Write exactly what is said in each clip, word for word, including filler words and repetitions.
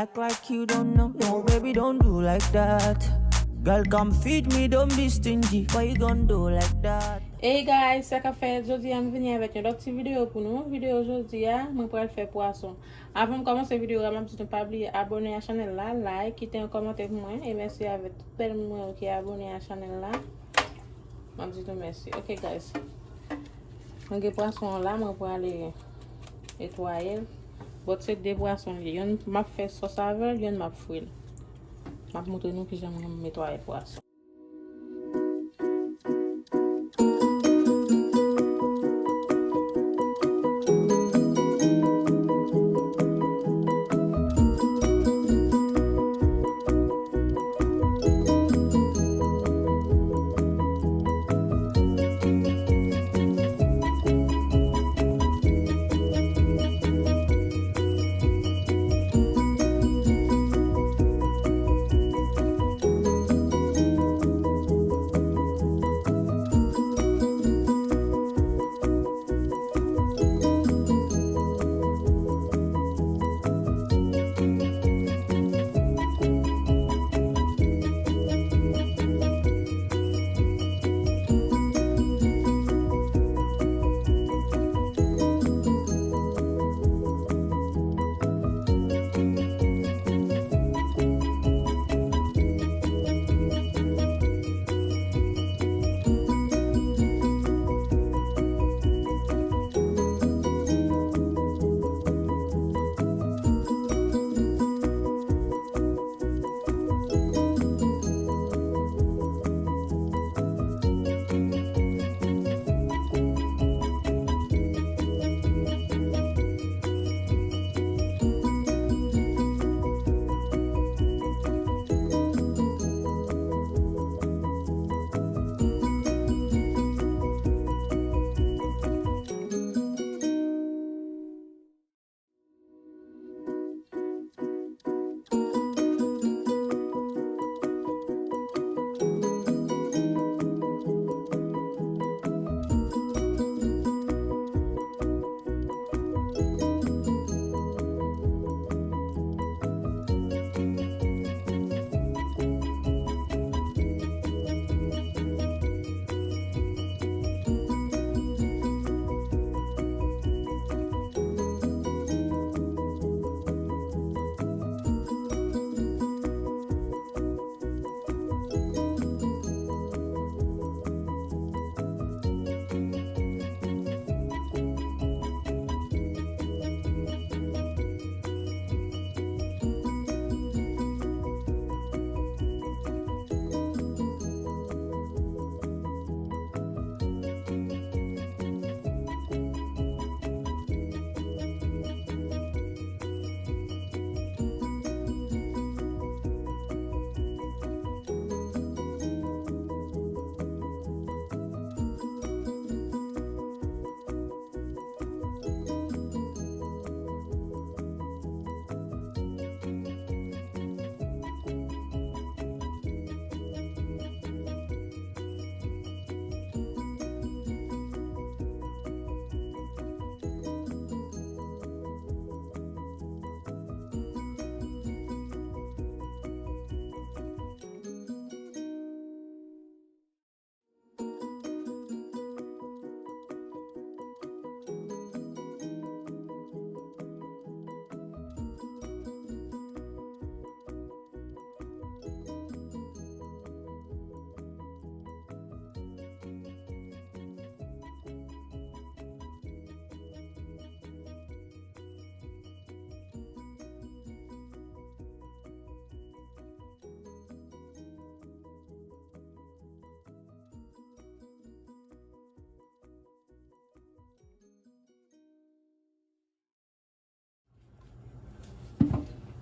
Act like you don't know. No, baby, don't do like that. Girl, come feed me, don't be stingy. Why you gon' do like that? Hey guys, sa k ap fèt? Jodi a m vini avèk yon lòt ti videyo pou nou. Videyo jodi a, mwen pral fè pwason. Avan m kòmanse videyo a, m ap di nou pa bliye abòne a chanèl la, like, kite yon kòmantè pou mwen, e mèsi avèk tout bèl moun mwen yo ki abòne a chanèl la. M ap di nou mèsi. Ok, guys. Mwen gen pwason an la, mwen prale netwaye l. But se de pwason li ye. Youn m ap fè sòs avè l, youn m ap fri l. M ap montre nou kijan mwen menm netwaye pwason.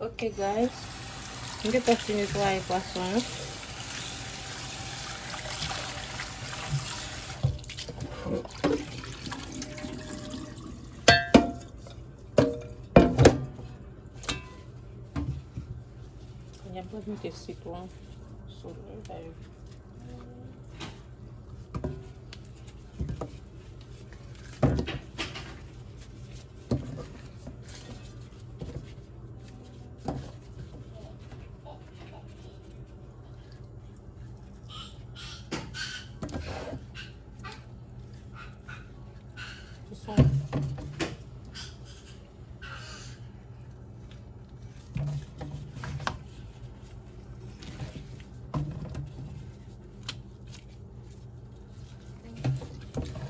Ok, guys. M gentan fin netwaye pwason an. Kounye a m pral mete sitwon sou li, guys.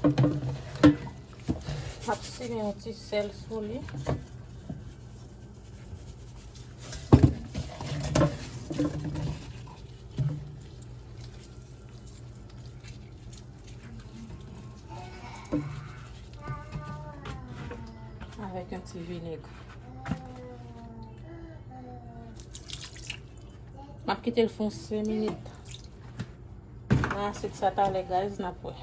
M ap simen yon ti sèl sou li. Avèk yon ti vinèg. M ap kite l fè yon senk minit nan asid sa talè, guys, n ap wè.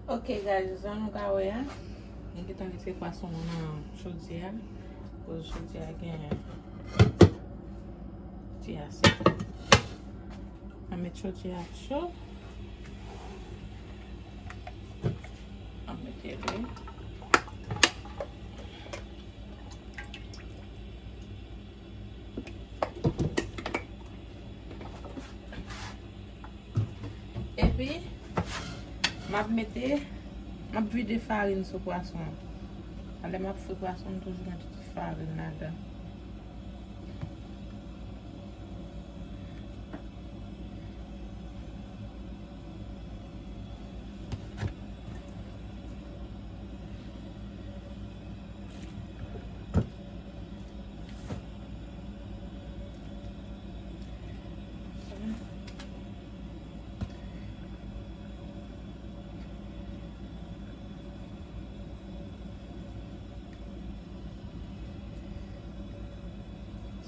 Ok, guys, jan nou ka wè a, mwen gentan retire pwason an nan chodyè a. Koz chodyè a gen ti asid. Mwen met chodyè a cho. Mwen mete lwil. Epi, m ap mete, m ap vide farin sou pwason an. Lè m ap fri pwason, m toujou mete ti farin ladan.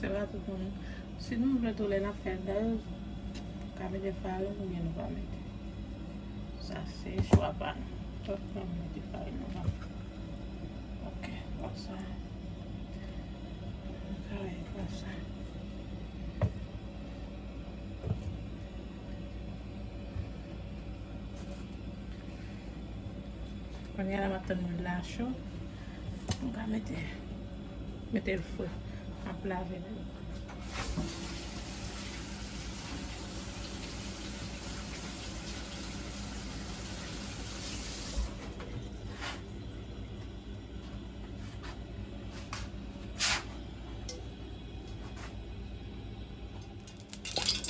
Se pa tout moun. Si nou vle tou lè n ap fè bèl, nou ka mete farin oubyen nou pa mete. Sa se chwa pa nou. Tout moun mete farin nou pa. Ok, konsa. Nou ka wè konsa. Kounye a la m ap tann lwil la cho. M ka mete, mete l fre. M ap lave l.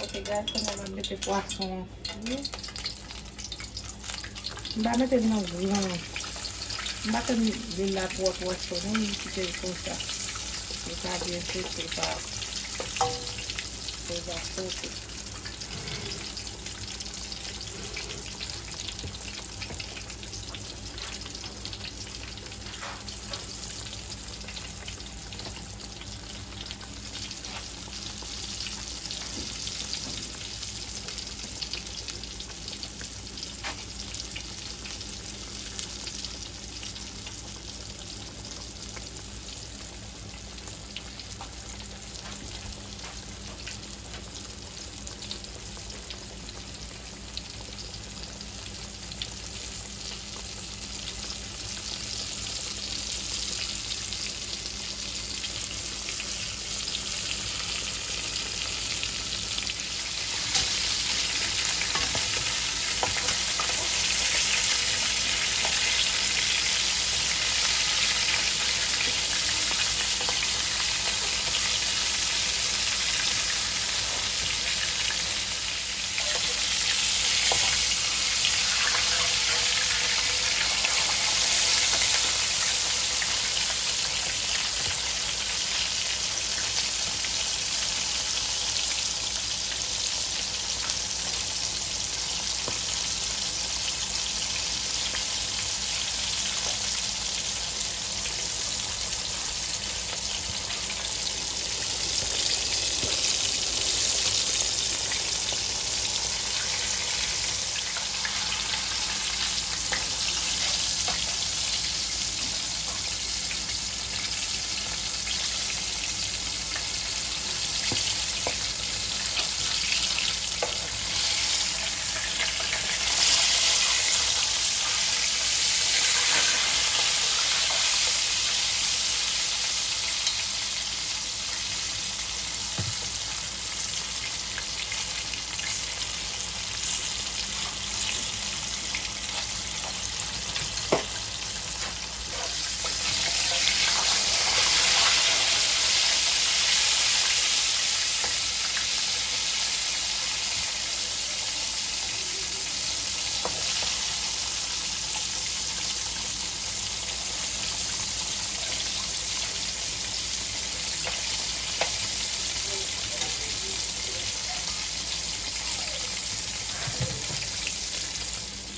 Ok, guys, kounye a m ap mete pwason an fri. M pa mete l nan gran. M pa tann lwil la twò twò cho non, m kite l konsa. Li ka byen sote pa, pou l pa sote.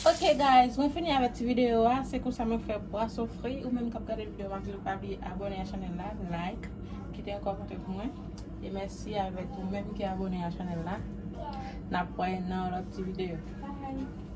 Ok guys, mwen fini avèk ti videyo a. Se konsa mwen fè bwa sofri. Ou menm k ap gade videyo a, pa bliye abòne a chanèl la, like, kite yon kòmantè pou mwen. E mèsi avèk ou menm ki abòne a chanèl la. N ap wè nan lòt ti videyo. Bye.